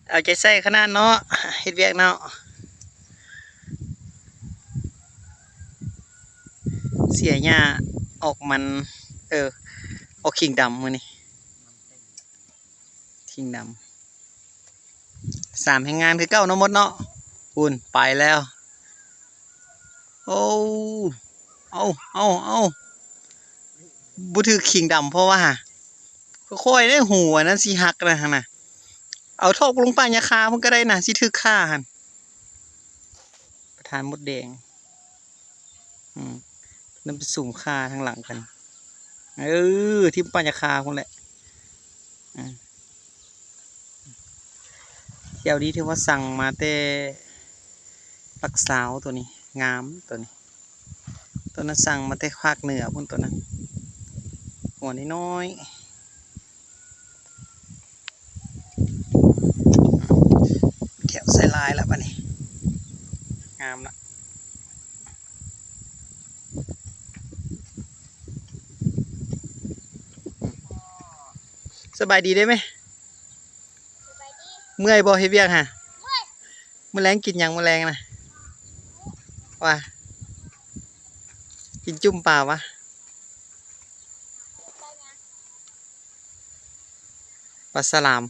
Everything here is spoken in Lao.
ເອົາໃຈໃສ່ຂະໜາດເນາະ ເຮັດວຽກເນາະ. ເສຍຫຍ້າອອກມັນ ເອີ ອອກຂີງດຳມື້ນີ້ ຂີງດຳ. ສາມແຮງງານຄືເກົ່າເນາະ ມົດເນາະ. ພຸ້ນ ໄປແລ້ວ. ໂອ້ ເອົາ ເອົາ ເອົາ ບໍ່ຖືກຂີງດຳ ເພາະວ່າ ຄ່ອຍໆ ເດ້ ຫູອັນນັ້ນຊິຫັກນະຫັ້ນນະ. ເອົາຖອກລົງປ່າຫຍ້າຄາພຸ້ນກໍໄດ້ນະ ຊິຖືກຂ້າຫັ້ນ. ປະທານມົດແດງ ອືມ ນຳໄປສຸມຂ້າທາງຫຼັງກັນ. ເອີ ຖິ້ມປ່າຫຍ້າຄາພຸ້ນແຫຼະ. ອືມ ແຖວນີ້ຖືວ່າສັ່ງມາແຕ່ຫຼັກຊາວ ໂຕນີ້ງາມ ໂຕນີ້. ໂຕນັ້ນສັ່ງມາແຕ່ພາກເໜືອພຸ້ນ ໂຕນັ້ນ ຫົວນ້ອຍໆ. ແຖວໃສ່ລາຍແລ້ວບາດນີ້ ງາມລະ. ສະບາຍດີເດ້ແມ່. ສະບາຍດີ. ເມື່ອຍບໍ່ເຮັດວຽກຫະ? ເມື່ອຍ. ມື້ແລງກິນຫຍັງມື້ແລງນະ? ວ່າ ກິນຈຸ້ມປາວະ? ປາສະຫຼາມ.